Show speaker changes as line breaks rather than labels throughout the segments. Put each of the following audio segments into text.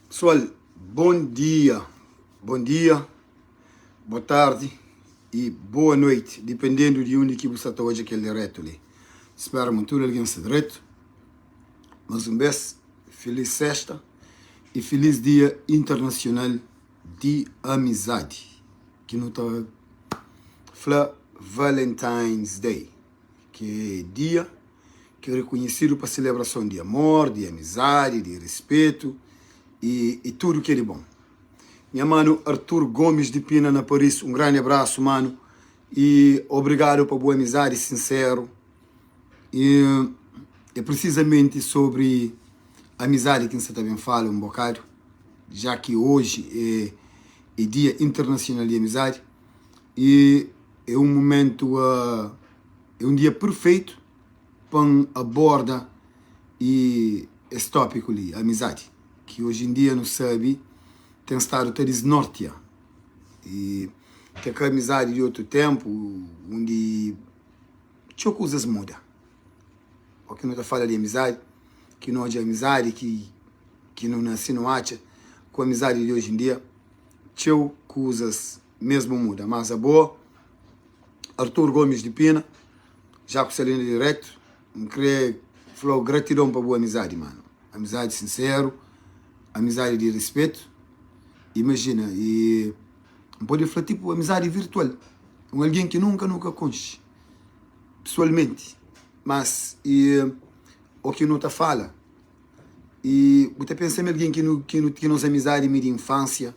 Pessoal, bom dia, bom dia, boa tarde e boa noite, dependendo de undi ki bu sta ta odja kel direto li. Spera ma tudo algen sta dreto. Mais um bes, feliz sexta e feliz dia internacional di amizadi, ki nu ta fla Valentine's Day. Ki é dia ki é rekonhesidu pa selebrason di amor, di amizadi, di rispetu i i tudu ki é di bon. Nha manu Artur Gomes di Pina na Paris, un grandi abrasu manu i obrigadu pa bu amizadi sinseru. I é prisizamenti sobri amizadi ki N sa ta ben fala un bokadu, ja ki oji é é dia internasional di amizadi i É un momentu, é un dia perfeitu pa N aborda i es tópiku li, amizadi, ki oji en dia nu sabe ten stadu ta disnortia. I ke ka amizadi di otu ténpu undi txeu kuzas muda. Óki nu ta fala di amizadi, ki nu odja amizadi ki ki nu nase nu atxa ku amizadi di oji en dia, txeu kuzas mesmu muda. Mas abo Artur Gomes di Pina, já ku sta li na diretu, N kre fla-u gratidon pa bu amizadi, manu. Amizadi sinseru, amizadi di rispetu. Imajina, i N pode fla tipu amizadi virtual, un algen ki nunka nu ka konxe pesualmenti, mas i o ki nu ta fala. I bu ta pensa ma algen ki nu ki nu ki nos amizadi mi di infansia,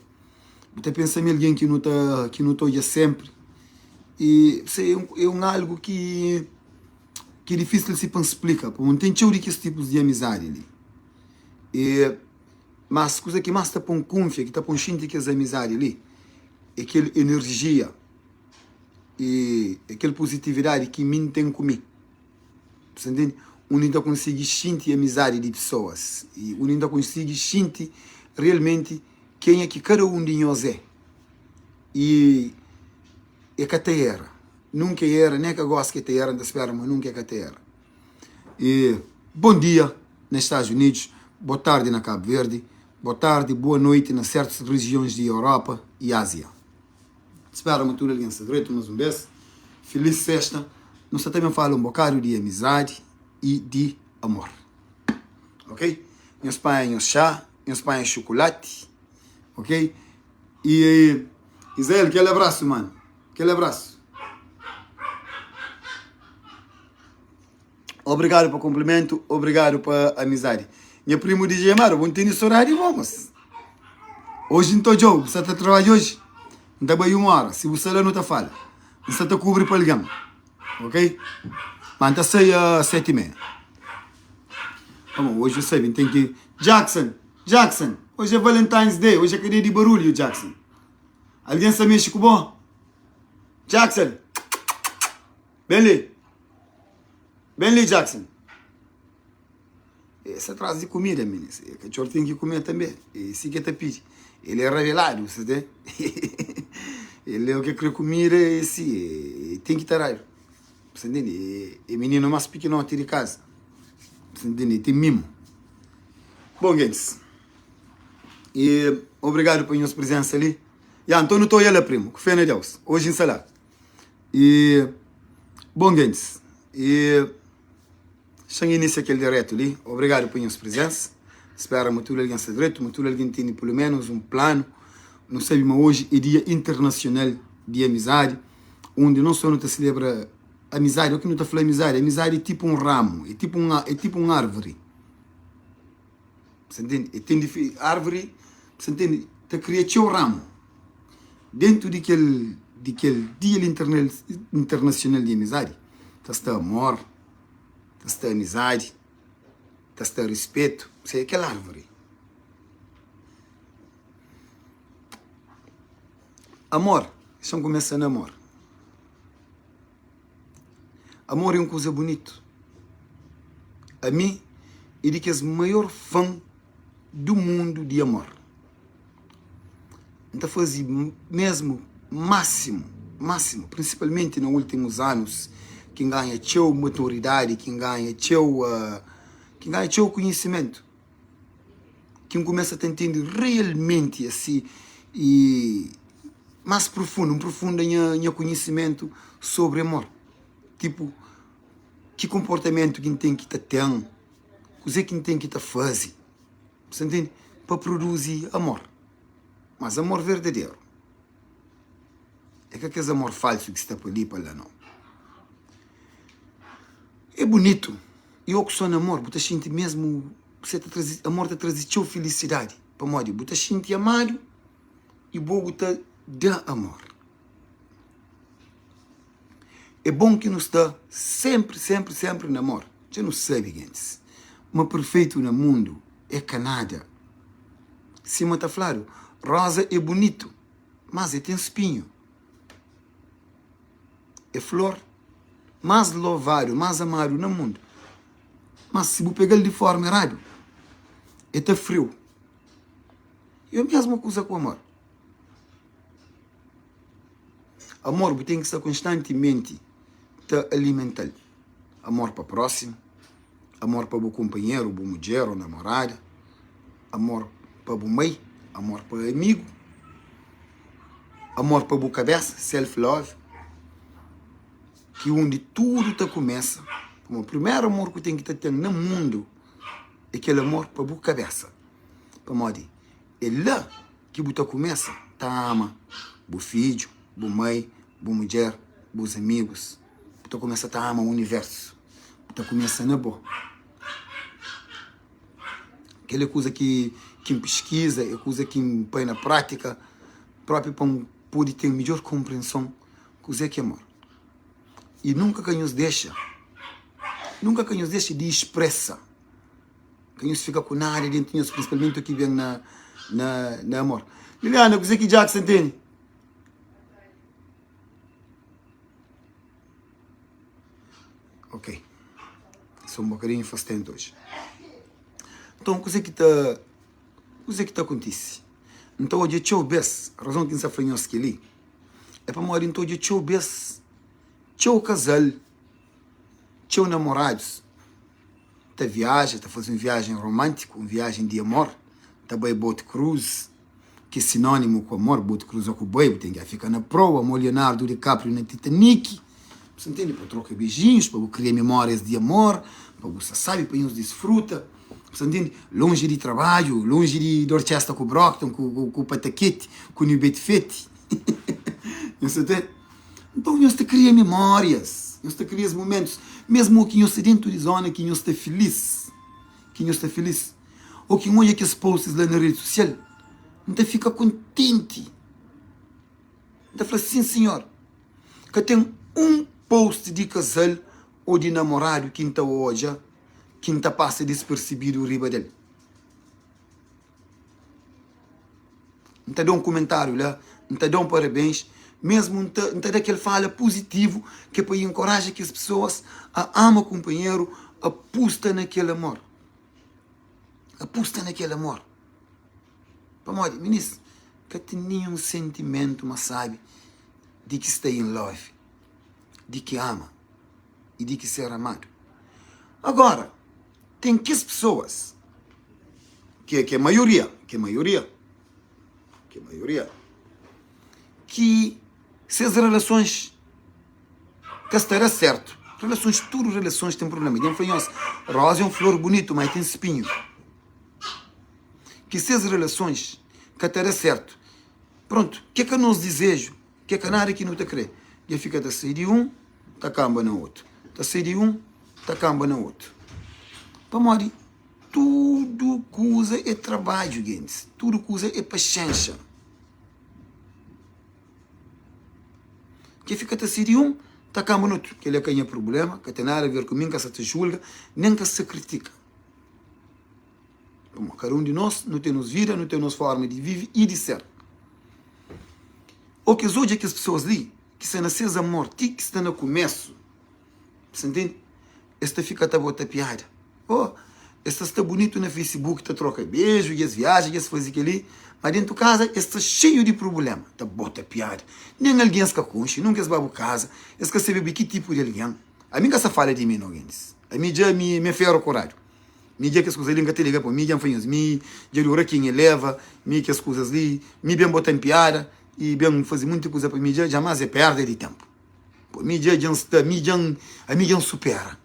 bu ta pensa ma algen ki nu ta ki nu ta odja senpri. I se é un algu ki ki é difisil si pa N splika, pamodi N ten txeu di kes tipus di amizadi li. I mas kuza ki mas ta pô-m kunfia, ki ta pô-m xinti kes amizadi li, é kel enerjia i é kel puzitividadi ki mi N ten ku mi. Sa ntende? Undi N ta konsigi xinti amizadi di pesoas i undi N ta konsigi xinti realmenti kenha ki kada un di nhos é. I e ka ta era, nunka e era, nen ka gosi ki e ta era, N ta spera ma nunka e ka ta era. I bon dia na Estados Unidos, bo tardi na Kabu Verdi, bo tardi, boa noiti na sertus rijions di Europa i Azia. Spera ma tudu algen sta dretu mas un bes. Filis sexta. Nu sta ta ben fala un bokadu di amizadi i di amor. Ok? Nhos panha nhos xá, nhos panha xukulati. Ok? I Israel, kel abrasu, manu. Kel abrasu. Obrigadu pa konplimentu, obrigadu pa amizadi. Nha primu DJ Amaro, bu ntende sodadi bo, mos. Oji N ta odja-u, bu sa ta trabadja oji? N ta bai un óra, si bu sta la nu ta fala. N sta ta kubri pa algen, ok? Ma N ta sai a seti i meia. Pamodi oji bu sabe, N ten ki. Jackson, Jackson, oji é Valentine's Day, oji é ka dia di barulhu, Jackson. Algen sta mexe ku bo? Jackson, ben li. Ben li Jackson. E sta tras di kumida minis. E katxor ten ki kume tanbe. E si ke ta pidi. El é rabeladu, sa te? El é o ke kre kumida e si e ten ki ta raiba. Sa ntende? E, e mininu mas pikinoti di kaza. Sa ntende? E ten mimu. Bon, gentis. E obrigadu pa nhos prizensa li. Ya, nton nu ta oia la, primu. Ku fé na Deus. Oji N sta la. E bon gentis, e xa-m inisia kel diretu li. Obrigadu pa nhos prizensa. Spera ma tudu algen sta dretu, ma tudu algen tene pelu menus un planu. Nu sabe ma oji é dia internasional di amizadi, undi non so nu ta selebra amizadi, o ki nu ta fla amizadi, amizadi é tipu un ramu, é tipu un é tipu un arvuri. Sa ntende? E ten arvuri, sa ntende, ta kria txeu ramu. Dentu di kel di kel dia internasional di amizadi, ta sta amor, ta sta amizadi, ta sta rispetu, se é kel arvuri. Amor, xa-m kumesa na amor. Amor é un kuza bunitu. Ami é di kes maior fan du mundu di amor. N ta faze mesmu másimu, másimu, prinsipalmenti na últimus anus ki N ganha txeu maturidadi, ki N ganha txeu, ki N ganha txeu konhisimentu. ki N kumesa ta ntende realmenti asi i más profundu, N profunda nha konhisimentu sobri amor. Tipu, ki konportamentu ki N ten ki ta ten, kuzê ki N ten ki ta faze, bu sta ntende? Pa produzi amor. Mas amor verdaderu. É ka kes amor falsu ki sta pa li pa la nau. É bunitu i oku so na amor bu ta xinti mesmu se ta traze amor ta traze txeu filisidadi pamodi bu ta xinti amadu i bo bu ta da amor. É bon ki nu sta senpri senpri senpri na amor. Dja nu sabe gentis ma perfeitu na mundu é ka nada. Sima ta fladu roza é bunitu mas e ten spinhu. É flor más lovadu, más amadu na mundu. Mas si bu pega-l di forma eradu, e ta fri-u. E o mesmu kuza ku amor. Amor bu ten ki sta konstantimenti ta alimenta-l. Amor pa prósimu, amor pa bu kunpanheru, bu mudjer ô namorada, amor pa bu mai, amor pa amigu, amor pa bu kabésa, self love, ki undi tudu ta kumesa. Pamodi primeru amor ku ten ki ta ten na mundu é kel amor pa bu kabésa. Pamodi é la ki bu ta kumesa ta ama bu fidju, bu mai, bu mudjer, bus amigus. Bu ta kumesa ta ama universu. Bu ta kumesa na bo. Kel é kuza ki ki N piskiza, é kuza ki N poi na prátika própi pa N pode ten midjór konprenson kuzê ki é amor. I nunka ka nhos dexa, nunka ka nhos dexa di expresa, ka nhos fika ku nada déntu nhos, prinsipalmenti o ki ben na na na amor. Liliana, kuzê ki Jackson tene? Ok, sou un bokadinhu fastentu oji. Nton, kuzê ki ta, kuzê ki ta kontise? N ta odja txeu bês, razon ki N sta fla nhos kel-li, é pamodi N ta odja txeu bês, txeu kazal, txeu namoradus ta viaja, ta faze un viajen romántiku, un viajen di amor, ta bai boat cruise, ki é sinónimu ku amor, bu ta kruza ku bai, bu ten ki fika na proa, mo Leonardo DiCaprio na Titanic, bu sa ntende? Pa troka beijinhus, pa bu kria memórias di amor, pa bu sta sabi, pa nhos disfruta, bu sa ntende? Lonji di trabadju, lonji di Dorchester ku Brockton, ku Pataketi, ku New Bedfeti, nhos sa ntende? Nton nhos ta kria memórias, nhos ta kria es mumentus, mesmu ki nhos sta dentu di zona ki nhos sta filis, ki nhos sta filis. Ô ki N odja kes posts la na redi sosial, N ta fika kontenti. N ta fla, Sin Sinhor, ka ten un post di kazal ô di namoradu ki N ta odja ki N ta pasa dispersebidu riba del. N ta da un kumentáriu la, N ta da un parabéns, mésmu N ta, N ta da kel fala puzitivu ki é pa inkoraja kes pesoas a ama kunpanheru, a pusta na kel amor. Apusta na kel amor. Pamodi, minis, ka ten ninhun sentimentu más sábi di ki sta in love, di ki ama i di ki ser amadu. Agora, ten kes pesoas, ki é maioria, ki é maioria, ki é maioria, ki ses relasons Ka sta da sertu. Relasons, tudu relasons ten problema. Dja N fla nhos, roza é un flor bunitu, ma el ten spinhu. Ki ses relasons ka ta da sertu. Prontu, ke ka nos dizeju, ke ka nada ki nu ta kre. Dja fika ta sai di un, ta kanba na otu. Ta sai di un, ta kanba na otu. Pamodi tudu kuza é trabadju, gentis. Tudu kuza é paxénxa. Dja fika ta sidi un, ta kamba n'otu. Kel-li é ka nha prubléma, ka ten nada a ver ku mi, N ka sa ta julga, nen N ka sa kritika. Pamodi kada un di nos, nu ten nos vida, nu ten nos forma di vive i di ser. Ô kes odja kes pesoas li ki sta na ses amor ti ki sta na kumesu, Sa ntende? Es ta fika ta bota piada. Oh, es ta sta bunitu na Facebook ta troka beju, dja es viaja, dja es faze kel-li, ma dentu kaza es sta xeiu di prubléma, ta bota piada. Nen algen es ka konxe, nunka es ba bu kaza, es ka sabe bu é ki tipu di algen. Ami N ka sta fala di mi nau, gentis. Ami dja mi é feru koradu. Mi dja kes kuzas li N ka ta liga pa mi dja N fla nhos mi dja dura ki N eleva mi kes kuzas li mi ben bota-m piada i ben faze munti kuza pa mi dja jamás é perda di tenpu pa mi dja dja N sta mi dja N ami dja N supera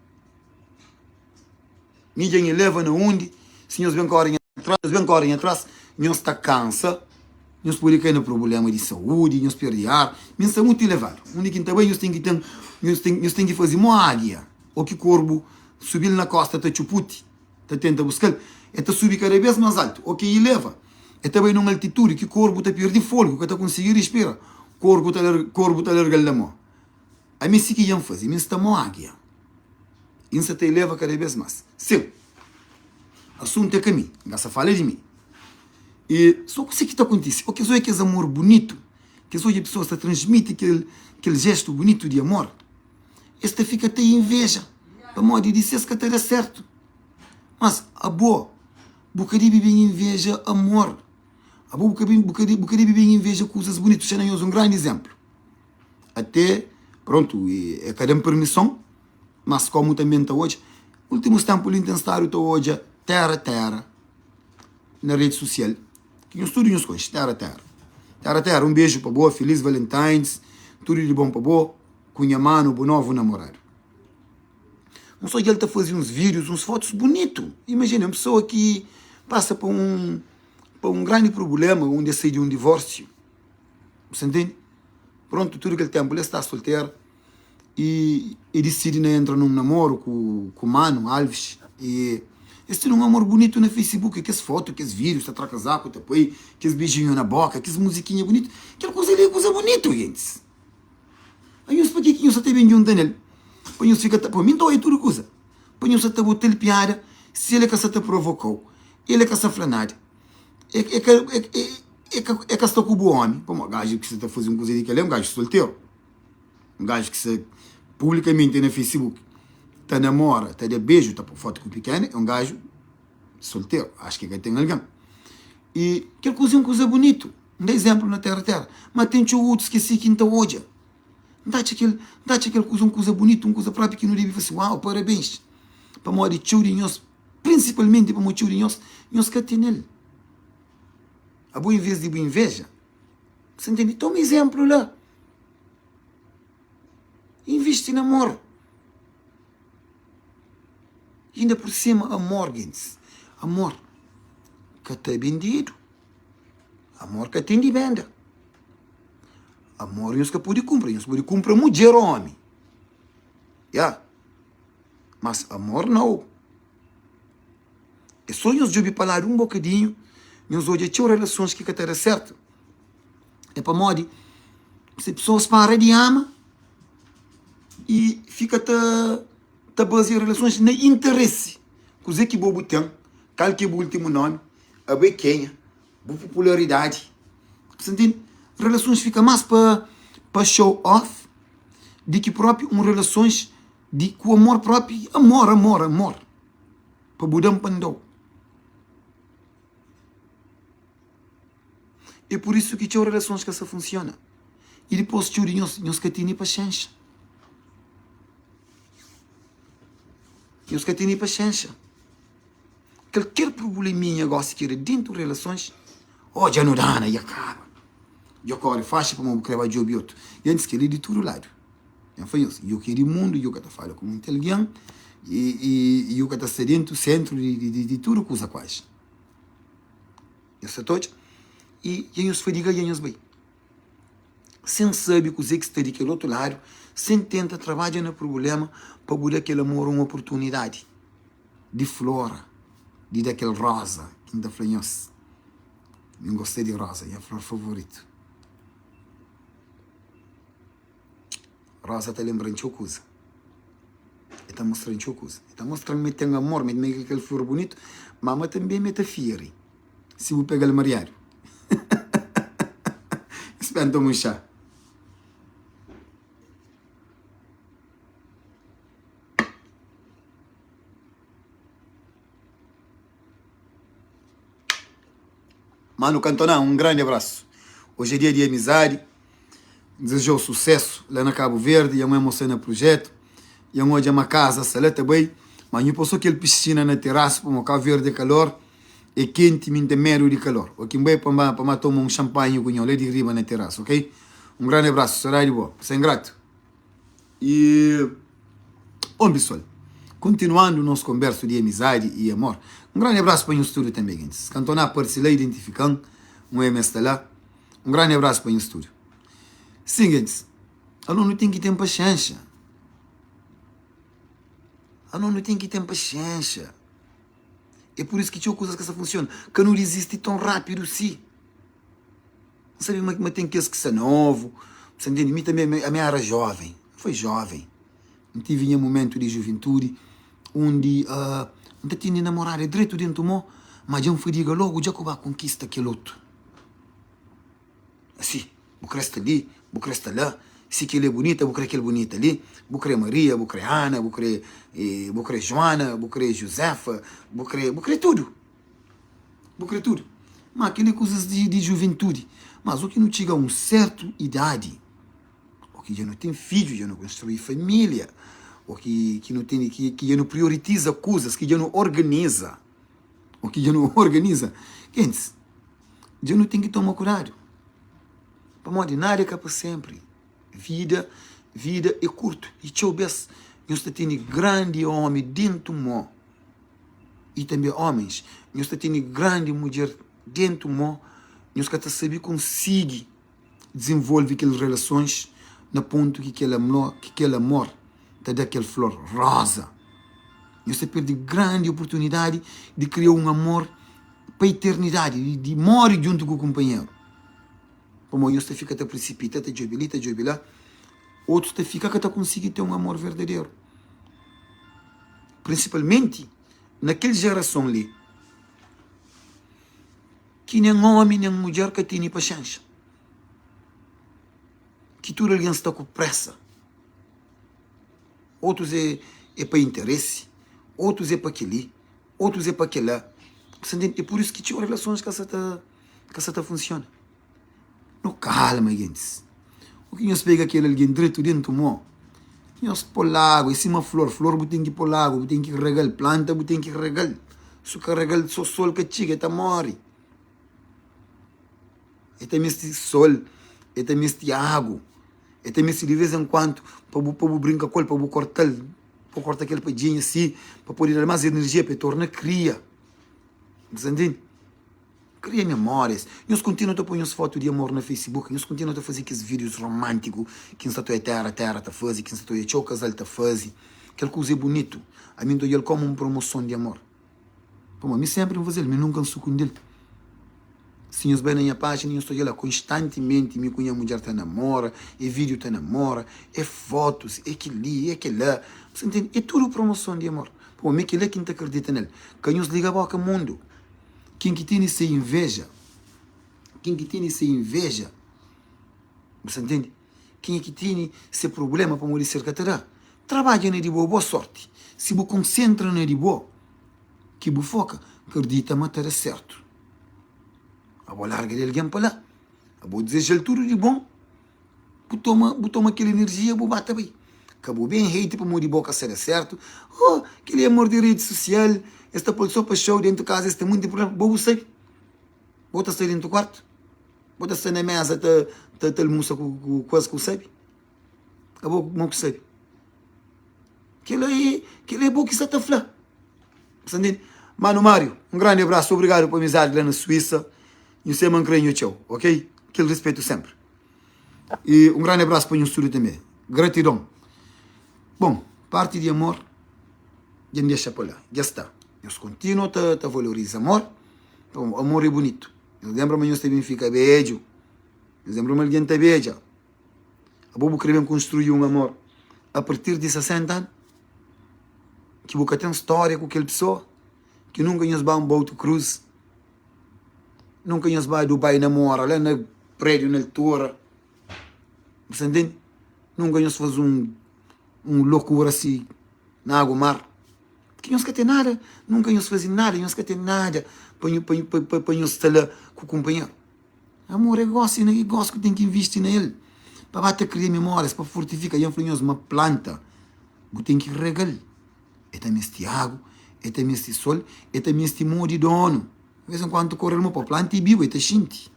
mi dja N eleva na undi si nhos ben kore nha tras nhos ben kore nha tras nhos ta kansa nhos pode kai na prubulema di saúdi nhos perde ar mi N sta mutu elevadu undi ki N ta bai nhos ten ki ten nhos ten nhos ten ki faze mo águia ô ki korbu subi-l na kósta ta txuputi, ta tenta buska-l, el ta subi kada bês más altu, ô ki el ileva, el ta bai na un altitudi ki korbu ta perde folgu, ka ta konsigi respira, korbu ta korbu ta larga-l na mô. Ami si ki dja N faze, mi N sta mô ágia i N sta ta ileva kada bês más. Sin, asuntu é ka mi, N ka sta fala di mi. I sô kuzê ki ta kontise, ô kes odja kes amor bunitu, kes odja pesoas ta transmiti kel kel jéstu bunitu di amor, Es ta fika ta inveja pamodi di ses ka ta da sertu. Mas abo, bu ka debe ben inveja amor. Abo bu ka bu ka bu ka debe ben inveja kuzas bunitu. Xa na nhos un grandi izénplu. Até, prontu, e ka da-m permison, mas komu tanbe N ta odja, últimus ténpu li N ten stadu ta odja téra téra na redi sosial, ki nhos tudu nhos konxe, téra téra. Téra téra, un beju pa bo, felis Valentine's, tudu di bon pa bo. Ku nha manu bu novu namoradu. Un só dja el ta faze uns vídius, uns fotus bunitu. Imajina, un pesoa ki pasa pa un pa un grandi prubléma, undi el sai di un divórsiu. Bu sta ntende? Prontu, tudu kel ténpu li el sta solteru i el disidi na entra nun namoru ku ku manu Alves i es ten un amor bunitu na Facebook, kes fotu, kes vídius, ta tra kazaku, ta poi kes beijinhu na bóka, kes muzikinha bunitu. Kel kuza li é kuza bunitu, gentis. Anhos pa ke ki nhos sa ta ben djunta nel? Pa nhos fika ta pô mi? N ta oia tudu kuza. Pa nhos sa ta bota-l piada si el ka sa ta provoka-u, el ka sa fla nada, e ka e ka sta ku bu omi. Pamodi gaju ki sa ta faze un kuza di kel-li é un gaju solteru, un gaju ki sa publikamenti na Facebook ta namora, ta da beju, ta pô fotu ku pikena, é un gaju solteru, acho ki ka ten algen. I kel kuza é un kuza bunitu. N da izénplu na Téra Téra, má ten txeu otus ki é si ki N ta odja. N ta atxa kel, N ta atxa kel kuza un kuza bunitu, un kuza própi ki nu debe fla si, Uau, parabéns! Pamodi txeu di nhos, prinsipalmenti pamodi txeu di nhos, nhos ka tene-l. Abo envês di bu inveja, bu sta ntende? Toma izénplu la. Invisti na amor. Inda pur sima amor, gentis, amor ka ta bendidu. Amor ka ten di benda. Amor nhos ka pode kunpra. Nhos pode kunpra mudjer ô ómi. Ya. Mas amor nau. É sô nhos djobe pa ladu un bokadinhu, nhos odja txeu relasons ki ka ta da sértu. É pamodi se pesoas para di ama i fika ta ta bazia relasons na interesi. Kuzê ki bo bu ten? Kal ki é bu últimu nómi? Abo é kenha? Bu popularidadi. Bu sta ntende? Relasons fika más pa pa show off di ki própi un relasons di ku amor própi. Amor, amor, amor. Pa bu da-m pa N da-u. É pur isu ki txeu relasons ka sta funsiona. I dipôs txeu di nhos, nhos ka tene paxénxa. Nhos ka tene paxénxa. Kalker prubleminha gosi ki era dentu relasons, oh dja nu dana, dja kaba. Dja kore faxi pamodi bu kre ba djobe otu. I antis kel-li di tudu ladu. Nha fla nhos, Yu ki é di mundu, yu ka ta fala ku munti algen, i yu ka ta sta dentu sentru di tudu kuza kuazi. Nhos ta ta odja i dja nhos fadiga dja nhos bai. Sen sabe kuzê ki sta di kel otu ladu, sen tenta trabadja na prubléma pa bu da kel amor un oportunidadi di flora, di da kel roza ki N ta fla nhos. Mi N gosta di roza, nha flor favoritu. Roza ta lenbra-m txeu kuza. E ta mostra-m txeu kuza. E ta mostra-m ma e ten amor, ma e kel flor bunitu, ma ma tanbe ma e ta firi si bu pega-l mariadu. Spera N toma un xá. Manu Cantona, un grandi abrasu. Oji é dia di amizadi. N dizejau susesu la na Kabu Verdi. Dja N emosia na prujetu. Dja N odja ma kaza sta la ta bai. Ma nhu pô so kel piscina na terasu pamodi Cabo Verde é calor, é kenti, mi N ten medu di calor. Oki N bai pa N ba pa N ba toma un champanhe ku nho la di riba na terasu, ok? Un grandi abrasu, sodadi di bo. Sen gratu. E bon pesoal, kontinuandu nos konbersu di amizadi i amor, un grandi abrasu pa nhos tudu tanbe gentis. Kantona parse la identifika-m, un eme sta la. Un grandi abrasu pa nhos tudu. Sin gentis, alô nu ten ki ten paxénxa. Alô nu ten ki ten paxénxa. É pur isu ki txeu kuzas ka sta funsiona. Ka nu dizisti ton rápidu si. N sabe ma ten kes ki sta novu, bu sta ntende? Mi tanbe ami éra jóven, N foi jóven, N tive nha mumentu di juventudi undi N ta tene namorada dretu dentu mô, ma dja N fadiga lógu dja ku ba konkista kel otu. Asi, bu kre sta li, bu kre sta la, si kel-li é bunita, bu kre kel bunita li, bu kre Maria, bu kre Ana, bu kre bu kre Juana, bu kre Juzefa, bu kre bu kre tudu. Bu kre tudu. Ma kel-li é kuzas di di juventudi. Mas o ki nu txiga un sertu idadi, o ki dja nu ten fidju, dja nu konstrui familia, o ki ki nu tene ki ki dja nu prioritiza kuzas, ki dja nu organiza, o ki dja nu organiza, gentis, dja nu ten ki toma kudadu. Pamodi nada é ka pa senpri. Vida, vida é kurtu i txeu bes nhos ta tene grandi omi dentu mô. I tanbe ómens, nhos ta tene grandi mudjer déntu mô, nhos ka ta sabe konsigi dizenvolve kel relasons na pontu ki kel amor, ki kel amor ta da kel flor roza. Nhos ta perde grandi oportunidadi di kria un amor pa iternidadi, di móre djuntu ku kunpanheru. Pamodi nhos ta fika ta prisipita, ta djobe li, ta djobe la, otus ta fika ka ta konsigi ten un amor verdaderu. Prinsipalmenti na kel jerason li, ki nen ómi nen mudjer ka tene paxénxa, ki tudu algen sta ku présa. Otus é é pa interesi, otus é pa kel-li, otus é pa kel-la. Bu sta ntende? É pur isu ki txeu relasons ka sa ta ka sa ta funsiona. Nu kalma gentis. O ki nhos pega kel algen dretu dentu mô, nhos pô-l agu. É sima flor, flor bu ten ki pô-l agu, bu ten ki rega-l, planta bu ten ki rega-l. Si bu ka rega-l, sô sol ka txiga, el ta móre. El ta meste sol, el ta meste agu, el ta meste di vês en kuantu pa bu pa bu brinka ku el, pa bu korta-l, pa bu korta kel padjinha si, pa pode da-l más enerjia pa el torna kria. Bu sta ntende? Kria memórias. Nhos kontinua ta poi nhos fotu di amor na Facebook, nhos kontinua ta faze kes vídius romántiku ki N sta ta odja Téra Téra ta faze, ki N sta ta odja txeu kazal ta faze. Kel kuza é bunitu. Ami N ta odja-l kómu un promoson di amor. Pamodi mi sénpri N faze-l, mi nunka N sukundi-l. Si nhos bai na nha pájina nhos ta odja la konstantimenti mi ku nha mudjer ta namora, é vídiu ta namora, é fotus, é kel-li, é kel-la. Bu sta ntende? É tudu promoson di amor. Pamodi mi kel-la ki N ta kridita na el. Ka nhos liga bóka mundu. Ken ki tene se inveja, ken ki tene se inveja, bu sta ntende? Kenha ki tene se problema pamodi ser ka ta da, trabadja na di bo, boa sorti. Si bu konsentra na di bo, ki bu foka, kridita ma ta da sertu. Abo larga di algen pa la, abo dizeja-l tudu di bon. Bu toma, bu toma kel enerjia bu ba ta bai. Ka bu ben hate pamodi bo ka sta da sertu. Oh, kel-li é amor di redi sosial, es ta pô-l so pa xou, dentu kaza es ten monti prubléma. Bo bu sabe? Bo ta sta dentu kuartu? Bo ta sta na meza ta ta ta almusa ku ku ku es ku sabe? Abo mo ku sabe? Kel-la é kel-la é bo ki sta ta fla. Bu sta ntende? Manu Mário, un grandi abrasu, obrigadu pa amizadi la na Suísa. Nhu sema N kre nhu txeu, ok? Kel rispetu senpri. I un grandi abrasu pa nhos tudu tanbe. Gratidon. Bon, parti di amor dja N dexa pa la. Dja sta. Nhos kontinua ta ta valoriza amor, pamodi amor é bunitu. Nhos lenbra ma nhos ta ben fika bedju. Nhos lenbra ma algen ta bedja. Abo bu kre ben konstrui un amor a partir di 60 anu? Ki bu ka ten stória ku kel pesoa? Ki nunka nhos ba un boat cruise? Nunka nhos ba Dubai namora la na prédiu na altura. Bu sta ntende? Nunka nhos faze un un lokura si na agu mar. Ki nhos ka ten nada, nunka nhos faze nada, nhos ka ten nada pa pa pa pa nhos sta la ku kunpanheru. Amor é gósi, é gósi ku ten ki invisti na el pa ba ta kria memórias, pa fortifika. Dja N fla nhos ma planta bu ten ki rega-l. E ta meste agu, e ta meste sol, e ta meste mô di donu. Di vez en kuandu tu kore-l mô pa planta e bibu, e ta xinti.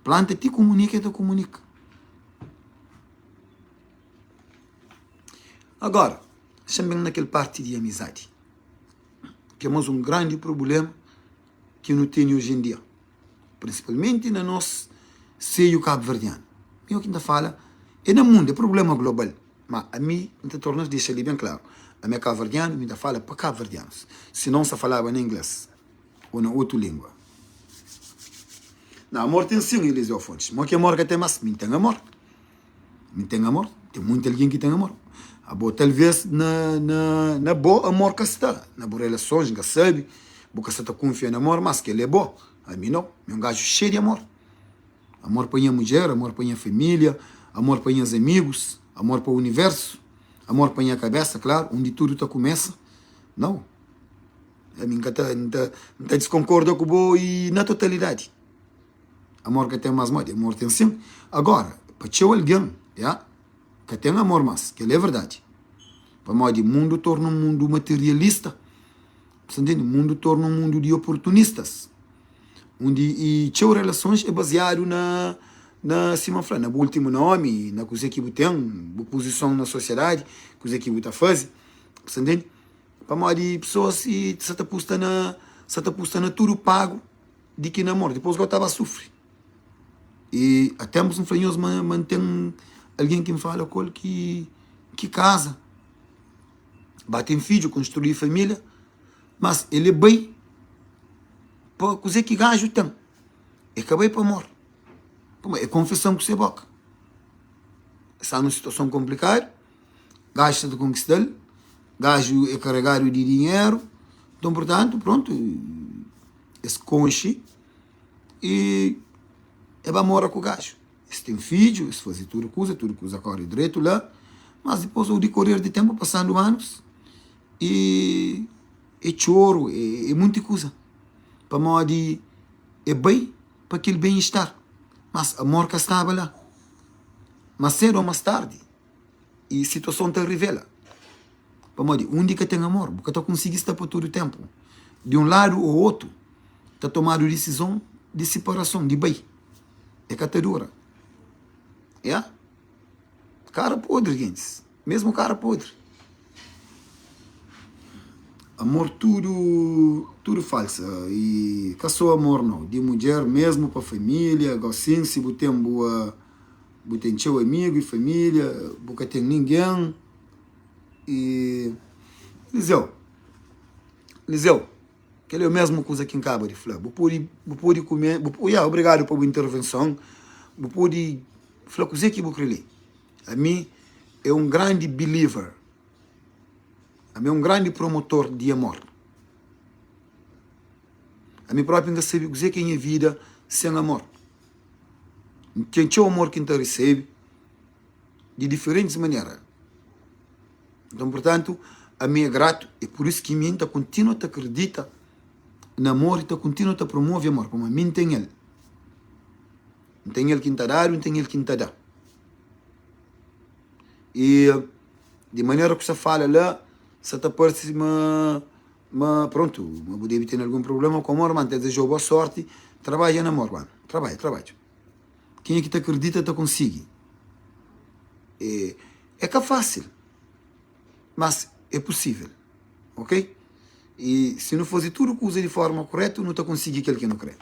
Planta ti kumunika e ta kumunika. Agora, xa-m ben na kel parti di amizadi, ki é más un grandi prubléma ki nu tene oji en dia, prinsipalmenti na nos seiu kabuverdianu. Mi o ki N ta fala é na mundu, é prubléma global, ma ami N ta torna dexa li ben klaru, ami é kabuverdianu, mi ta fala pa kabuverdianus, sinon N sta falaba na ingles. ô na otu língua. Na amor ten sin, Eliseu Fontes. Mo ki amor ka ten mas? Mi N ten amor. Mi N ten amor. Ten munti algen ki ten amor. Abo talvês na, na, na bo amor ka sta. Na bu relasons, N ka sabe, bu ka sta ta kunfia na amor, mas kel-li é bo. Ami nau. Mi é un gaju xeiu di amor. Amor pa nha mudjer, amor pa nha família, amor pa nhas amigus, amor pa universu, amor pa nha kabésa, klaru, undi tudu ta kumesa. Nau. Ami N ka ta, N ta, N ta diskonkorda ku bo i na totalidadi. Amor ka ten más modi, amor ten sin. Agora, pa txeu algen, ya, ka ten amor más, kel-li é verdadi. Pamodi mundu torna un mundu materialista, bu sta ntende? Mundu torna un mundu di oportunistas, undi i txeu relasons é baziadu na, na sima N fla, na bu últimu nómi, na kuzê ki bu ten, bu puzison na sosiadadi, kuzê ki bu ta faze, bu sta ntende? Pamodi pesoas sa ta pusta na sa ta pusta na tudu pagu di ki na amor. Dipôs go ta ba sufri. I a ténpus N fla nhos ma ma N ten algen ki N fala ku el ki ki kaza, ba ten fidju, konstrui família, mas el e bai pa kuzê ki gaju ten, e ka bai pa amor. Pamodi e konfesa-m ku se bóka. Sta nun situason konplikadu. Gaju sta ta konkista-l, gaju é karegadu di dinheru, nton purtantu, prontu, es konxe i e ba mora ku gaju. Es ten fidju, es faze tudu kuza, tudu kuza kóre dretu la, mas dipôs au dikorer di ténpu, pasandu anus, e e txoru, e munti kuza, pamodi e bai pa kel ben-istar, mas amor ka staba la. Mas sédu ô mas tardi. I situason ta rivela. Pamodi undi ka ten amor, bu ka ta konsigi sta pa tudu ténpu. Di un ladu ô otu, ta tomadu disizon di siparason, di bai. E ka ta dura. Ya. Kara podri, gentis. Mesmu kara podri. Amor tudu, tudu falsa. I ka so amor nau. Di mudjer mesmu pa família, gosin si bu ten bua. Bu ten txeu amigu i família, bu ka ten ningen. I Lizeu, Lizeu, kel-li é mésmu kuza ki N kaba di fla. Bu pode, bu pode kume, bu, ya, obrigadu pa bu intervenson. Bu pode fla kuzê ki bu krê li. Ami é un grandi believer, ami é un grandi promotor di amor. Ami própi N ka sabe kuzê ki é nha vida sen amor. N ten txeu amor ki N ta resebe di diferentis manera. Nton, purtantu, ami é gratu. É pur isu ki mi N ta kontinua ta kridita na amor i ta kontinua ta promove amor, pamodi mi N ten el. N ten el ki N ta dadu, N ten el ki N ta da. I di manera ku sa fala la, sa ta parse ma Ma prontu, ma bu debe ten algun prubléma ku amor, ma N ta dizejau boa sórti. Trabadja na amor, manu. Trabadja, trabadja. Kenha ki ta kridita ta konsigi. É, é ka fásil, mas é pusível, ok? I si nu faze tudu kuza di fórma kurétu, nu ta konsigi kel ki nu krê.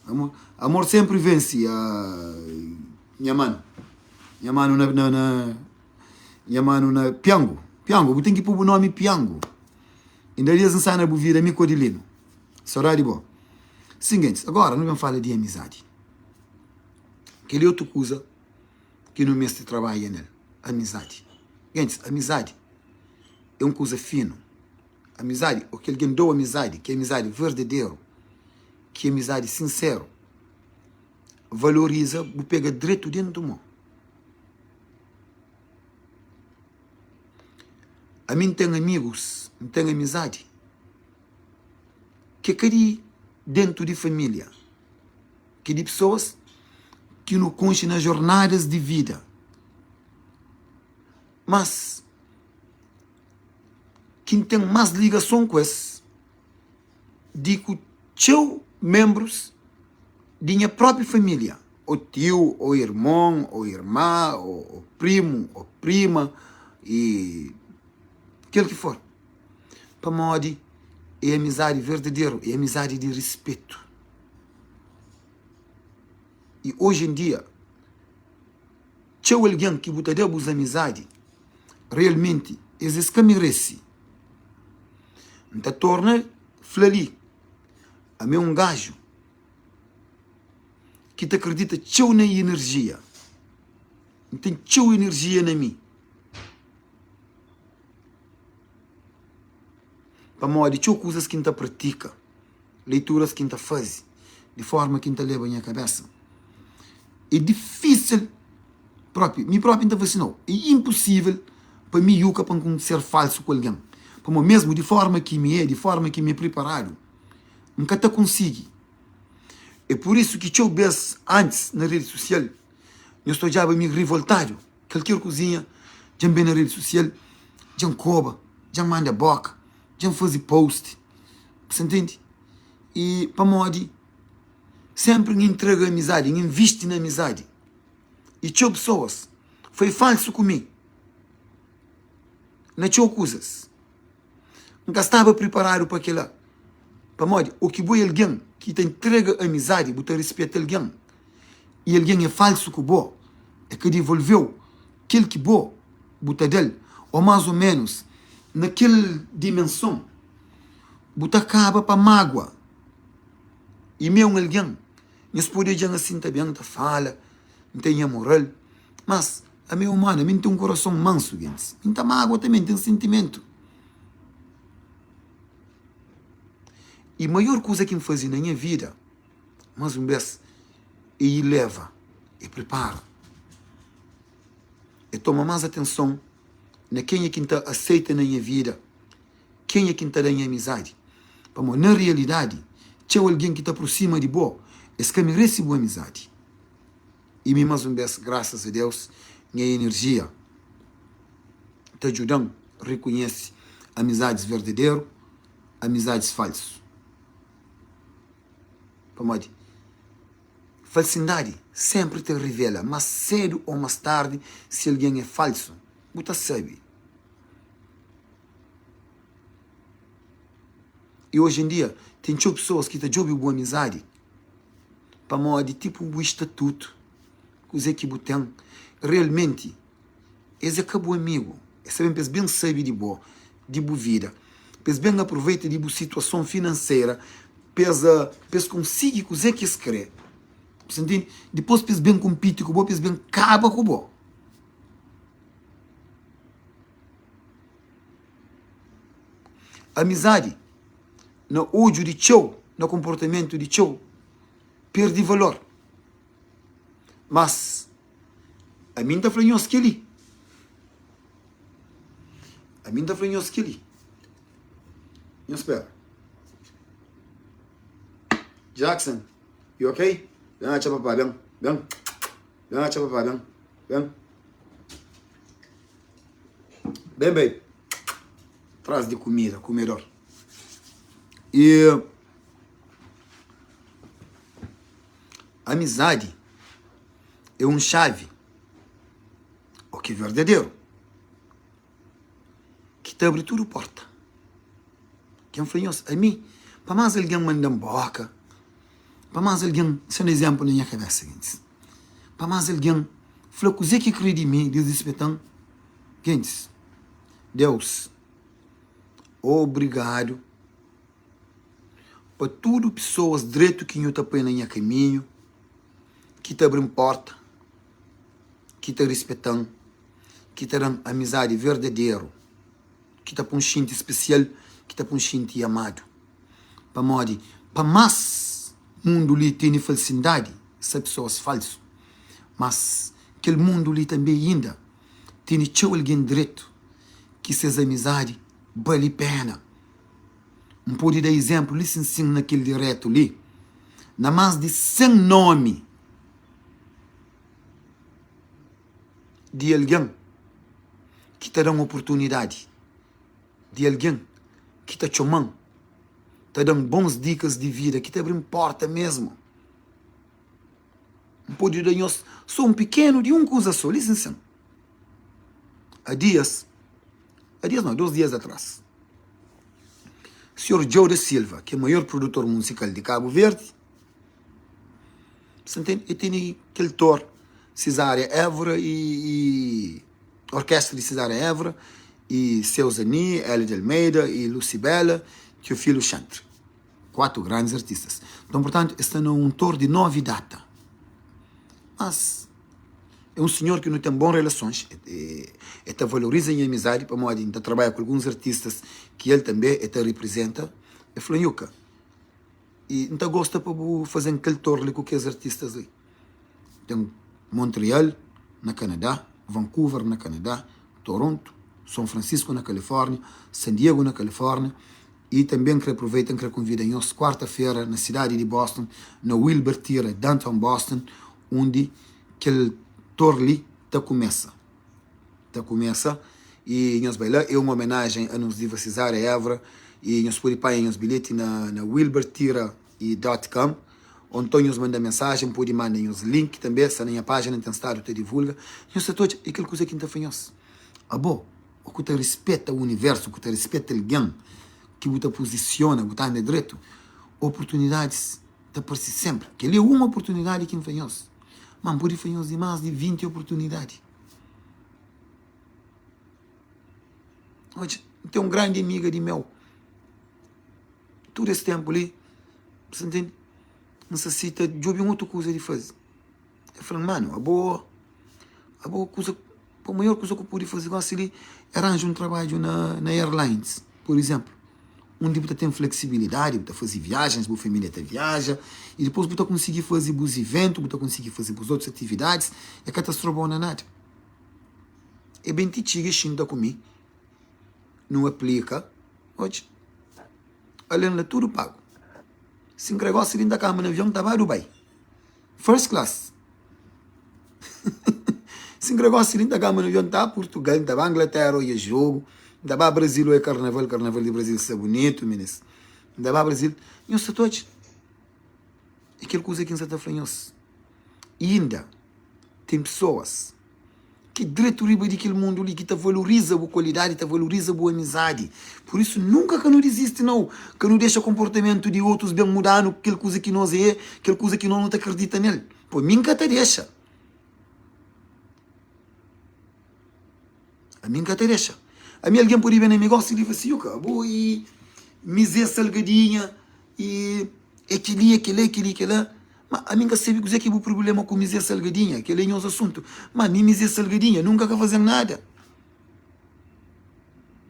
Amor, amor sénpri vense, nha manu. Nha manu na, na, na, nha manu na Piangu. Piangu, bu ten ki poi bu nómi Piangu. Inda dias N sta na bu vida mi ku Adelino Sodadi bo Sim gentis, agora nu ben fala di amizadi Kel-li é otu kuza ki nu meste trabadja nel Amizadi Gentis, amizadi é un kuza finu Amizadi, ô ki algen da-u amizadi, ki é amizadi verdaderu Ki é amizadi sinseru Valoriza, bu pega dretu dentu mô. Ami N ten amigus, N ten amizadi ki é ka di dentu di família, ki di pesoas ki nu konxe na jornadas di vida. Mas. ki N ten más ligason ku es di ku txeu ménbrus di nha própi família, ô tiu, ô irmon, ô irma, ô primu, ô prima i kel ki for. Pamodi é amizadi verdaderu, é amizadi di rispetu. I oji en dia, txeu algen ki bu ta da bus amizadi, realmenti es es ka merese. N ta torna fla li, ami é un gaju ki ta kridita txeu na inerjia. N ten txeu inerjia na mi. Pamodi txeu kuzas ki N ta pratika, leituras ki N ta faze, di forma ki N ta leba nha kabésa, é difísil propi, mi propi N ta fla si nau, é inposível pa mi yuka pa N ser falsu ku algen. Pamodi mésmu di forma ki mi é, di forma ki mi é priparadu, N ka ta konsigi. É pur isu ki txeu bês antis na redi sosial, nhos ta odjaba mi rivoltadu. Kalker kuzinha dja N ben na redi sosial, dja N koba, dja N manda boka, dja N faze post, bu sa ntende? I pamodi senpri N intrega amizadi, N invisti na amizadi i txeu pesoas foi falsu ku mi na txeu kuzas. N ka staba priparadu pa kila. Pamodi ô ki bo é algen ki ta intrega amizadi, bu ta rispeta algen, i algen é falsu ku bo, el ka divolve-u kel ki bo bu ta da-l, ô más ô ménus na kel dimenson, bu ta kaba pa mágua. I mi é un algen, nhos pode odja-m asin ta ben, ta fala, N ten nha moral, mas Ami é umanu, ami N ten un kurason mansu, gentis. Mi N ta mágua tanbê, N ten sentimentu. I maior kuza ki N faze na nha vida, más un bês, é ileva, é pripara, é toma más atenson na kenha ki N ta aseita na nha vida, kenha ki N ta da nha amizadi. Pamodi, na rialidadi, txeu algen ki ta aprosima di bo, es ka merese bu amizadi. I mi mas un bes grasas a Deus nha enerjia ta djudan rikunhese amizadis verdaderu amizadis falsu pamodi falsindadi senpri ta rivela mas sedu o mas tardi si algen é falsu bu ta sabe i oji en dia ten txeu pesoas ki ta djobe bu amizadi. Pamodi tipu bu istatutu, kuzê ki bu ten, realmenti es é ka bu amigu. Es ta ben pa es ben sabe di bo, di bu vida, pa es ben aproveita di bu situason finanseira, pa es pa es konsigi kuzê ki es krê. Bu sta ntende? Dipôs pa es ben konpiti ku bo, pa es ben kaba ku bo. Amizadi na odju di txeu, na konportamentu di txeu, perde valor. Mas, ami N ta fla nhos kel-li, ami N ta fla nhos kel-li, nhos spera. Jackson, you ok? Ben atxa papá, ben, ben, ben atxa papá, ben, ben. Ben, baby. Tras di kumida, kumedor. E amizadi é un xavi, o ki verdaderu, ki ta abri tudu porta. Ken fla nhos, ami, pa más algen manda-m boka, pa más algen, sô un izénplu na nha kabésa, gentis, pa más algen fla kuzê ki krê di mi, disrispeta-m, gentis, Deus. Obrigadu pa tudu pesoas dretu ki nhu ta poi na nha kaminhu, ki ta abri-m porta, ki ta rispeta-m, ki ta da-m amizadi verdaderu, ki ta pô-m xinti spesial, ki ta pô-m xinti amadu. Pamodi pa más mundu li tene falsindadi, sta pesoas falsu, mas kel mundu li tanbê inda tene txeu algen dretu ki ses amizadi bali pena. N pode da izénplu li sin sin na kel dirétu li, na más di 100 nómi di algen ki ta da-m oportunidadi. Di algen ki ta txoma-m, ta da-m bons dikas di vida, ki ta abri-m pórta mésmu. N pode da nhos sô un pikenu di un kuza sô. Listen sin. A dias, a dias nau, dos dias atras, Senhor Joe da Silva, ki é maior produtor musikal di Kabu Verdi, sa ntende, el tene kel tor Cesária Évora i orkestra di Cesária Évora i Ceusa Ni, Hélio de Almeida i Lucibela, Teofilo Chantre. 4 grandes artistas. Então, portanto, es sta na un tor di 9 data. Mas é un senhor ki nu ten bon relasons, e ta valoriza nha amizadi pamodi N ta trabadja ku alguns artistas ki el tanbe e ta riprizenta. E fla, Nhuka, i N ta gosta pa bu faze-m kel tor li ku kes artistas li. Ten Montreal, na Kanadá, Vancouver, na Kanadá, Toronto, Son Francisco, na Kalifórnia, San Diego, na Kalifórnia, I tanbe N kre aproveita N kre konvida nhos kuarta-fera na sidadi di Boston, na Wilbur Theatre, Downtown Boston, undi kel tor li ta kumesa. Ta kumesa i nhos bai la. É un omenajen a nos diva Cesária Évora i nhos pode panha nhos bilheti na na wilburtheatre.com ô nton nhos manda mensajen, N pode manda nhos link tanbe, sta na nha pájina, N ten stadu ta divulga. Nhos ta ta odja, é kel kuza ki N ta fla nhos. Abo. Ô ku ta rispeta universu, ku ta rispeta algen ki bu ta puzisiona, bu ta anda dretu, oportunidadis ta parse senpri. Kel-li é un oportunidadi ki N fla nhos, má N pode fla nhos di más di 20 oportunidadi. Odja, N ten un grandi amiga di meu, tudu es ténpu li, bu sta ntende? N sta si ta djobe un otu kuza di faze. El fla-m, Manu, abo, abo kuza, pa maior kuza ku pudi faze gosi li é ranja un trabadju na, na airlines, pur izénplu, undi bu ta ten fleksibilidadi, bu ta faze viajens, bu família ta viaja, i dipôs bu ta konsigi faze bus iventu, bu ta konsigi faze bus otus atividadis, e ka ta stroba-u na nada. E ben ti txiga e xinta ku mi, nu aplika, odja, ale-m la tudu pagu. Si N kre gosi li N ta kamba na avion, N ta ba Dubai. First class Si N kre gosi li N ta gama na avion N ta ba Purtugal, N ta ba Inglaterra oia jogu N ta ba Brasil oia karnaval, karnaval di Brasil sta bunitu minis N ta ba Brasil, nhos sa ta odja É kel kuza ki N sa ta fla nhos Inda ten pesoas ki dretu riba di kel mundu li ki ta valoriza bu kualidadi, ta valoriza bu amizadi. Pur isu, nunka ka nu dizisti nau. Ka nu dexa konportamentu di otus ben muda-nu kel kuza ki nos é, kel kuza ki nos nu ta kridita nel. Pô, mi N ka ta dexa. Ami N ka ta dexa. Ami algen pode ben na mi gosi di fla si, Yuka, abo e Mizé Salgadinha e é kel-li, é kel-la, é kel-li, é kel-la. Ma ami N ka sabe kuzê ki é bu prubléma ku Mizé Salgadinha, kel-li é nhos asuntu. Ma mi Mizé Salgadinha nunka ka faze-m nada.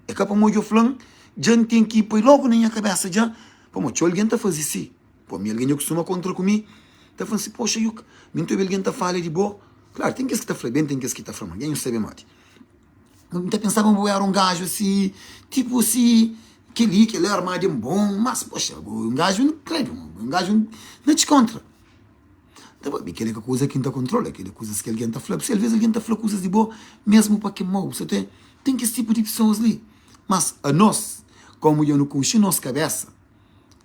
É ka pamodi dja fla-m, dja N ten ki poi lógu na nha kabésa dja, pamodi txeu algen ta faze si. Pô, mi algen dja kustuma kontra ku mi, ta fla-m si, Poxa, Yuka, mi N ta obi algen ta fala di bo. Klaru, ten kes ki ta fla ben, ten kes ki ta fla mal, dja nhu sabe modi. N ta pensaba ma bu éra un gaju asi, tipu si, kel-li, kel-la, armadu en bon, mas, poxa, bo é un gaju inkrédu, bo é un gaju na diskontra. Nta bo, mi kel-li ka kuza ki N ta kontrola, kel-li é kuzas ki algen ta fla. P'sei, alvês algen ta fla kuzas di bo mésmu pa kema-u. Bu sa ten, ten kes tipu di pesoas li. Mas anos, kómu dja nu konxe nos kabésa,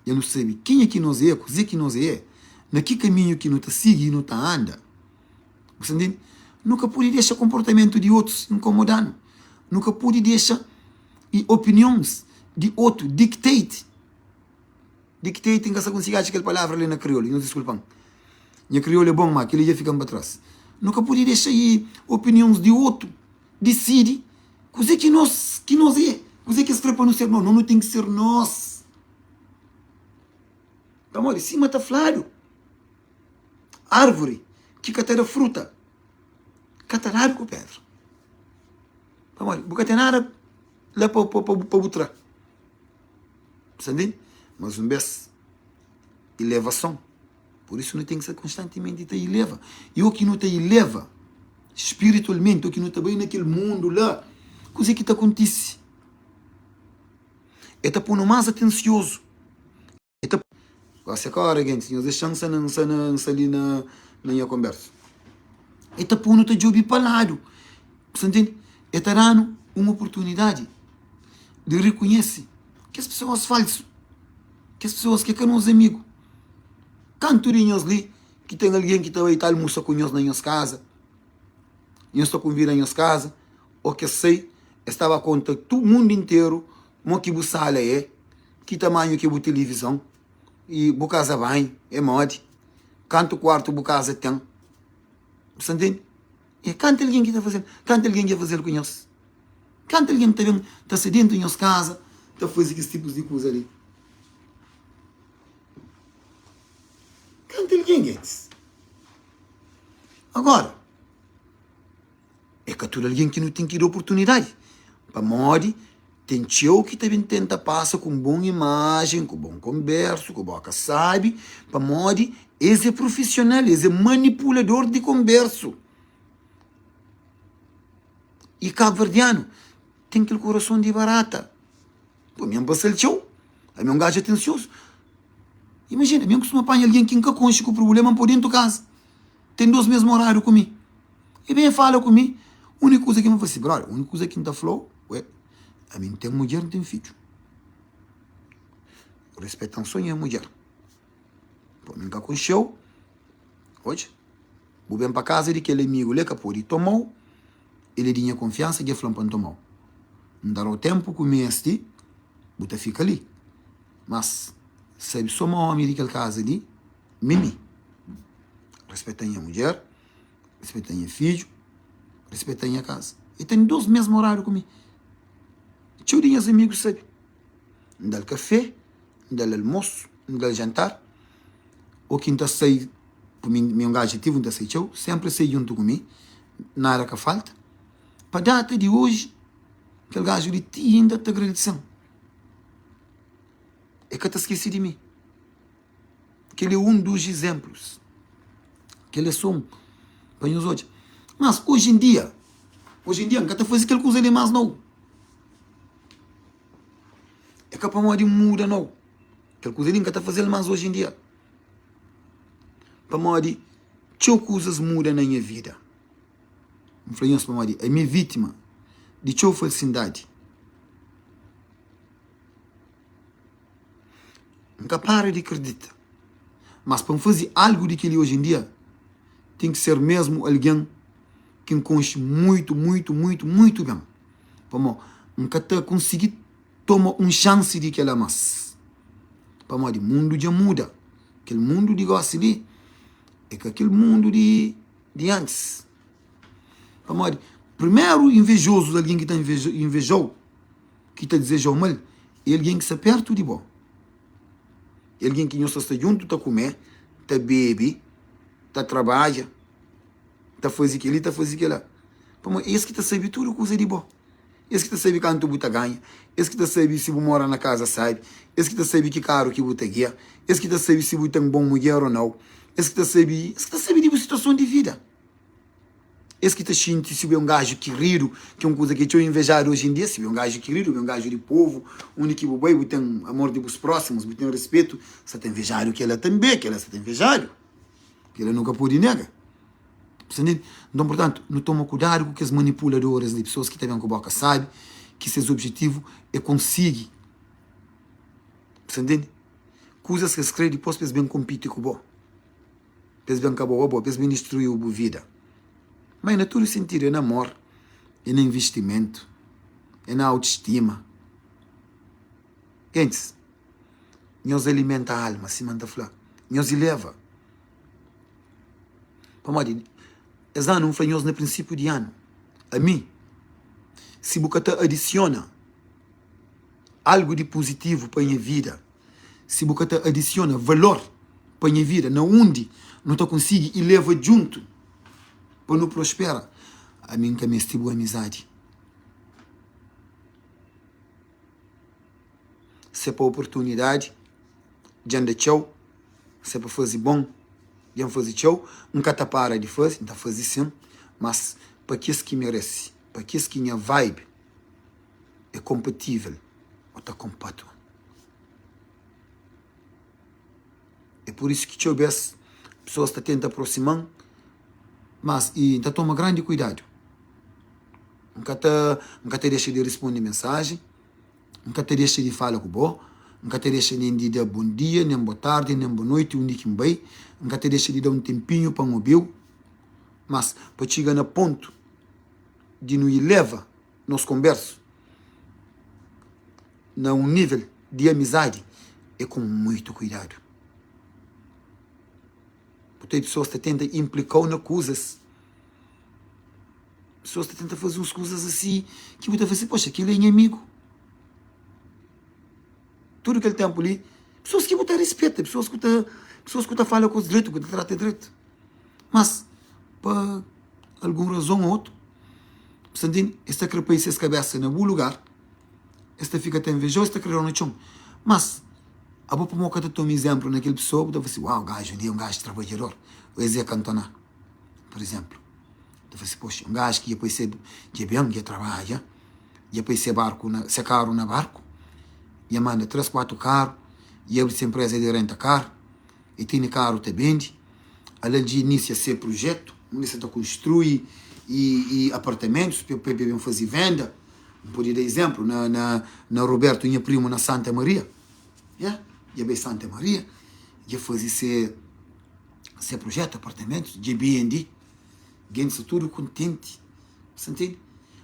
dja nu sabe kenha ki nos é, kuzê ki nos é, na ki kaminhu ki nu ta sigi i nu ta anda. Bu sta ntende? Nu ka pode dexa konportamentu di otus inkomoda-nu. Nu ka pode dexa i opinions di otu dictate. Dictate, N ka sta konsigi atxa kel palavra li na kriolu, nhos diskulpa-m. Nha kriolu é bon, má kel-li dja fika-m pa tras. Nu ka pode dexa i opinions di otu disidi kuzê ki nos ki nos é, kuzê ki es krê pa nu ser. Nau, nos nu ten ki ser nos. Pamodi, sima ta fladu. Árvori ki ka ta da fruta ka ta dadu ku pédra. Pamodi? Bu ka ten nada la pa bu tra. Bu sta ntende? Mas un bês, ilevason. Pur isu nu ten ki sta konstantimenti ta ileva. I o ki nu ta ileva spiritualmenti, o ki nu ta bai na kel mundu la, kuzê ki ta kontise? E ta pô-nu más atensiozu. E ta Gosi é ka ora gentis, nhos dexa-m nsa na nsa na nsa li na na nha konbersu. E ta pô-nu ta djobe pa ladu, bu sta ntende? E ta da-nu un oportunidadi. di rekonhese kes pesoas falsu, kes pesoas ki é ka nos amigu. Kantu di nhos li ki ten algen ki ta bai ta almusa ku nhos na nhos kaza, nhos ta konvida nhos kaza, ô ki es sai, es ta ba konta tudu mundu interu mo ki bu sala é, ki tamanhu ki é bu tilivizon, i bu kaza banhu é modi, kantu kuartu bu kaza ten. Bu sta ntende? É kantu algen ki ta faze-l, kantu algen dja faze-l ku nhos? Kantu algen ta ben ta sta dentu nhos kaza ta faze kes tipus di kuza li? Kantu algen gentis? Agora, é ka tudu algen ki nu ten ki da oportunidadi, pamodi ten txeu ki ta ben tenta pasa ku un bon imajen, ku bon konbersu, ku boka sabi, pamodi es é profisional, es é manipulador di konbersu. I kabuverdianu ten kel kurason di barata. Pô, mi N pasa-l txeu, ami é un gaju atensiozu. Imajina, mi N kustuma panha algen ki N ka konxe ku prubléma, N pô dentu kaza. Ten dos mês moradu ku mi. E ben e fala ku mi, úniku kuza ki N fla si, brother, úniku kuza ki N ta fla-u, ué, ami N ten mudjer, N ten fidju. Respeta-m so nha mudjer. Pô, mi N ka konxe-u, odja. Bu ben pa kaza di kel amigu li, el ka pode toma-u, el é di nha konfiansa, dja fla-m pa N toma-u. N ta da-u ténpu ku meste, bu ta fika li. Mas, sabe so ma ómi di kel kaza li, mi mi. Respeta nha mudjer, respeta nha fidju, respeta nha kaza. El ten dos mês moradu ku mi. Txeu di nhas amigus sabe. N da-l kafé, N da-l almosu, N da-l jantar. Ô ki N ta sai, ku mi, mi é un gaju ativu, N ta sai txeu, sénpri el sai djuntu ku mi, nada ka falta. Pa data di oji, kel gaju li ti inda ta agradise-m. El ka ta skese di mi. Kel-li é un dus izénplus. Kel-li é sô un, pa nhos odja. Mas, oji en dia, oji en dia, N ka ta faze kel kuza li más nau. É ka pamodi N muda nau. Kel kuza li N ka ta faze-l más oji en dia. Pamodi txeu kuzas muda na nha vida. N fla nhos pamodi ami é vítima di txeu falsindadi. N ka para di kridita. Mas pa N faze algu di kel-li oji en dia, ten ki ser mésmu algen ki N konxe muitu, muitu, muitu, muitu ben. Pamodi N ka ta konsigi toma un xansi di kel-la más. Pamodi mundu dja muda. Kel mundu di gósi li é ka kel mundu di di antis. Pamodi primeru invejozu di algen ki ta inveja-u, ki ta dizeja-u mal, é algen ki sta pértu di bo. É algen ki nhos ta sta djuntu ta kume, ta bebe, ta trabadja, ta faze kel-li, ta faze kel-la. Pamodi es ki ta sabe tudu kuza di bo. Es ki ta sabe kantu bu ta ganha, es ki ta sabe si bu mora na kaza sabi, es ki ta sabe ki karu ki bu ta gia, es ki ta sabe si bu ten bon mudjer o nau, es ki ta sabe, es ki ta sabe di bu situason di vida. Es ki ta xinti si bu é un gaju kiridu, ki é un kuza ki é txeu invejadu oji en dia, si bu é un gaju kiridu, bu é un gaju di povu, undi ki bu bai bu ten amor di bus prósimus, bu ten respetu, sa ta invejadu kela tanbe, kela sa ta invejadu, kela nu ka pode nega. Bu sta ntende? Nton, purtantu, nu toma kudadu ku kes manipuladoris li, pesoas ki ta ben ku boka sabi, ki ses objetivu é konsigi, bu sta ntende? Kuzas ki es kre dipôs pa es ben konpiti ku bo, pa es ben kaba-u abo, pa es ben distrui-u bu vida. Má é na tudu sentidu, é na amor, é na investimentu, é na autistima. Gentis, nhos alimenta alma, sima N ta fla, nhos ileva. Pamodi es anu N fla nhos na prinsipiu di anu, ami, si bu ka ta adisiona algu di puzitivu pa nha vida, si bu ka ta adisiona valor pa nha vida, na undi nu ta konsigi ileva djuntu pa nu prospera, ami N ka meste bu amizadi. Se pa oportunidadi dja N da txeu. Se pa faze bon, dja N faze txeu. N ka ta para di faze, N ta faze sin, mas pa kes ki merese, pa kes ki nha vibe é konpatível ô ta konpatua. É pur isu ki txeu bês pesoas ta tenta aprosima-m, mas i N ta toma grandi kuidadu. N ka ta, N ka ta dexa di responde mensajen. N ka ta dexa di fala ku bo, N ka ta dexa nen di da bon dia, nen bo tardi, nen bo noiti undi ki N bai, N ka ta dexa di da un tenpinhu pa N obi-u. Mas, pa txiga na pontu di nu ileva nos konbersu na un nível di amizadi, é ku muitu kuidadu. Bu ten pesoas ta tenta inplika-u na kuzas, pesoas ta tenta faze uns kuzas asi ki bu ta fla si, poxa, kel-li é nha amigu. Tudu kel ténpu li, pesoas ki bu ta rispeta, pesoas ki bu ta, pesoas ki bu ta fala ku es dretu, ki bu ta trata dretu. Mas, pa algun razon ô otu, bu sta ntende, es ta kre poi ses kabésa na bu lugar, es ta fika ta inveja-u, es ta kre da-u na txon. Mas, abo pamodi bu ka ta toma izénplu na kel pesoa, bu ta fla si, Uau, gaju li é un gaju trabadjador, ô es é kantona, pur izénplu. Bu ta fla si, Poxa, un gaju ki dja poi se, dja ben, dja trabadja, dja poi se barku na, se karu na barku, dja manda três, kuatu karu, dja abri se inpreza di renta karu, e tene karu ta bende, ala dja inisia se prujetu, undi se ta konstrui i apartamentus pa e ben faze venda. N pode da izénplu na na na Roberto nha primu na Santa Maria, ya, dja bai Santa Maria, dja faze se se prujetu, apartamentus, dja bende, gentis sta tudu kontenti, sa ntende?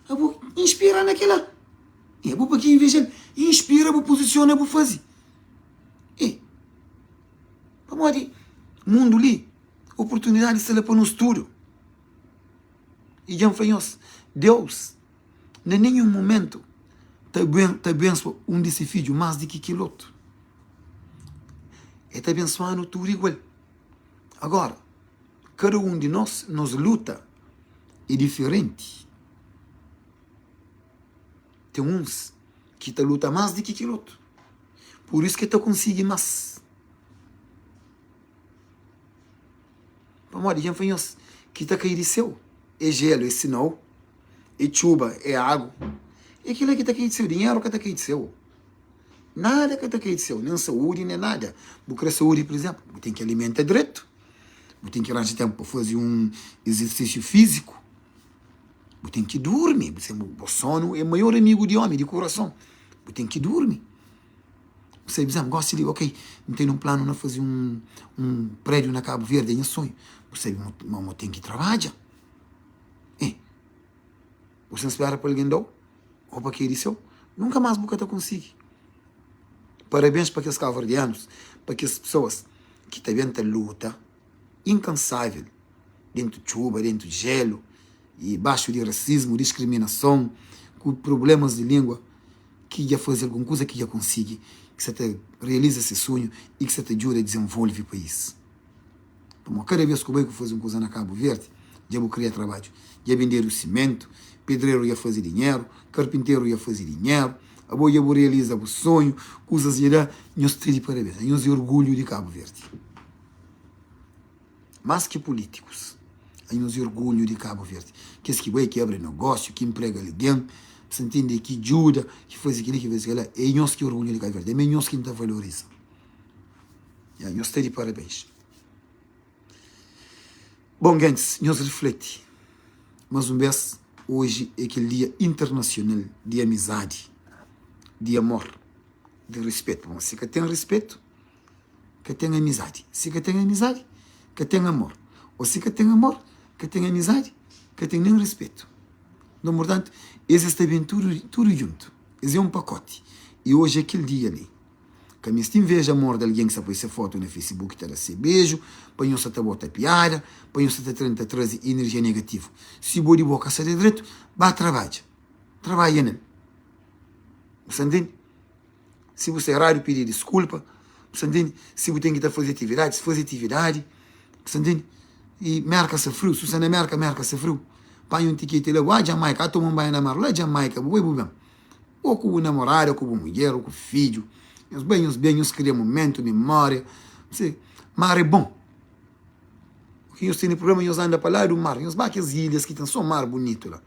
Abo inspira na kila, e abo pa ki inveja-l? Inspira bu puzisiona bu faze, e pamodi mundu li oportunidadi sta la pa nos tudu, i dja N fla nhos, Deus Na ninhun mumentu ta ta abensua un di se fidju más di ki kel otu. El ta abensua-nu tudu igual. Agora, kada un di nos, nos luta é diferenti. Ten uns ki ta luta más di ki kel otu, pur isu ki el ta konsigi más. Pamodi dja N fla nhos ki ta kai di séu é jelu, é sinau. É txuba, é agu. É kila ki ta kai di séu. Dinheru ka ta kai di séu. Nada ka ta kai di séu, nen saúdi, nen nada. Bu kre saúdi, pur izénplu, bu ten ki alimenta dretu, bu ten ki ranja ténpu pa faze un izersísiu fíziku, bu ten ki durmi. Bu sonu é maior amigu di ómi, di kurason. Bu ten ki durmi. Bu sabe, pur izénplu, gósi li, ok, N tene un planu na faze un prédiu na Kabu Verdi, é nha sonhu. Bu sabe ma bu ten ki trabadja. Eh, bu sta spera pa algen da-u ô pa kai di séu? Nunka más bu ka ta konsigi. Parabéns pa kes kabuverdianus, pa kes pesoas ki ta ben ta luta inkansável dentu txuba, dentu jelu i baxu di rasismu, diskriminason, ku prublémas di língua, ki dja faze algun kuza, ki dja konsigi, ki sa ta realiza ses sonhu i ki sa ta djuda dizenvolve país. Pamodi kada bês ku bai ku faze un kuza na Kabu Verdi, dja bu kria trabadju. Dja bendedu simentu, pedreru dja faze dinheru, karpinteru dja faze dinheru, abo dja bu realiza bu sonhu, kuzas dja da. Nhos sta di parabéns, anhos é orgulhu di Kabu Verdi. Más ki pulítikus, anhos é orgulhu di Kabu Verdi. Kes ki bai, ki abri nogósiu, ki inprega algen, sa ntende, ki djuda, ki faze kel-li, ki faze kel-la, é nhos ki é orgulhu di Kabu Verdi. É mê nhos ki N ta valoriza. Ya, nhos sta di parabéns. Bon, gentis, nhos rifleti. Más un bês, oji é kel dia internasional di amizadi, di amor, di rispetu. Bon, si ka ten rispetu, ka ten amizadi. Si ka ten amizadi, ka ten amor. Ô si ka ten amor, ka ten amizadi, ka ten nen rispetu. Nton, purtantu, es es ta ben tudu, tudu djuntu. Es é un pakoti. I oji é kel dia li. Ka meste inveja amor di algen ki sta poi se fotu na Facebook ta da se beju, pa nhos sa ta bota piada, pa nhos sa ta tenta traze inerjia negativu. Si bo di bo ka sta da dretu, ba trabadja. Trabadja nel. Bu sta ntende? Si bu sta eradu, pidi diskulpa. Bu sta ntende? Si bu ten ki ta faze atividadis, faze atividadi. Bu sta ntende? I Merka sta friu. Si bu sta na Merka, Merka sta friu. Panha un tiketi la, bu ba Jamaika, a toma un banhu na mar la Jamaika, bu bai bu ben. Ô ku bu namorada, ô ku bu mudjer, ô ku fidju. Nhos bai, nhos ben, nhos kria mumentu, mimória. Si, mar é bon. Ki nhos tene prubléma, nhos anda pa ladu mar, nhos ba kes ilhas ki ten sô mar bunitu la.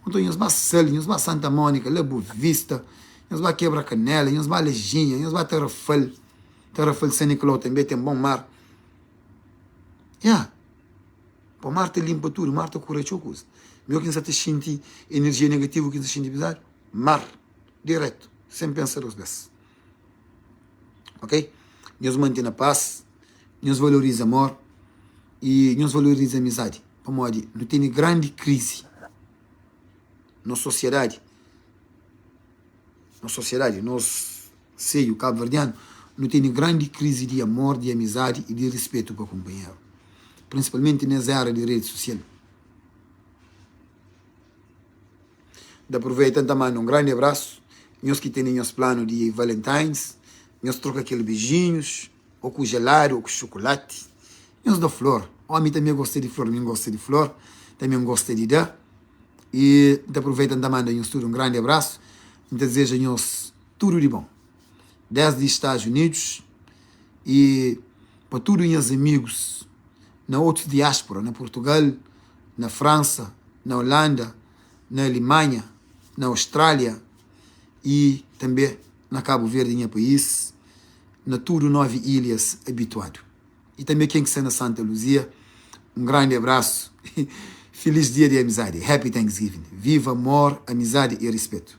Nton nhos ba Sal, nhos ba Santa Mónika, la Boa Vista, nhos ba Kebra Kanela, nhos ba Lajinha, nhos ba Tarrafal. Tarrafal, San Nikolau tanbê ten bon mar. Ya. Pa mar ta limpa tudu, mar ta kura txeu kuza. Mi ô ki N sa ta xinti enerjia negativu, ki N sa xinti pizadu, mar. Diretu, sen pensa dos bes. Ok? Nhos mante na pas, nhos valoriza amor i nhos valoriza amizadi, pamodi nu tene grandi krizi nos sosiedadi, nos sosiedadi, nos seiu kabuverdianu, nu tene grandi krizi di amor, di amizadi i di rispetu pa kunpanheru, prinsipalmenti nes era di redi sosial. N ta apruveita N ta manda un grandi abrasu nhos ki tene nhos planu di Valentine's, nhos troka kel beijinhus, ô ku jeladu ô ku xukulati, nhos da flor, omi tanbe gosta di flor, mi N gosta di flor, tanbe N gosta di da, i N ta apruveita N ta manda nhos tudu un grandi abrasu, N ta dizeja nhos tudu di bon, desdi Estados Unidos i pa tudu nhas amigus na otus diáspora, na Purtugal, na Fransa, na Holanda, na Alimanha, na Austrália i tanbe na Kabu Verdi, nha país, na tudu 9 ilhas abituadu. I tanbe ken ki sta na Santa Luzia, un grandi abrasu. Filis dia di amizadi. Happy Thanksgiving. Viva amor, amizadi i rispetu.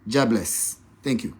Jah bless. Thank you.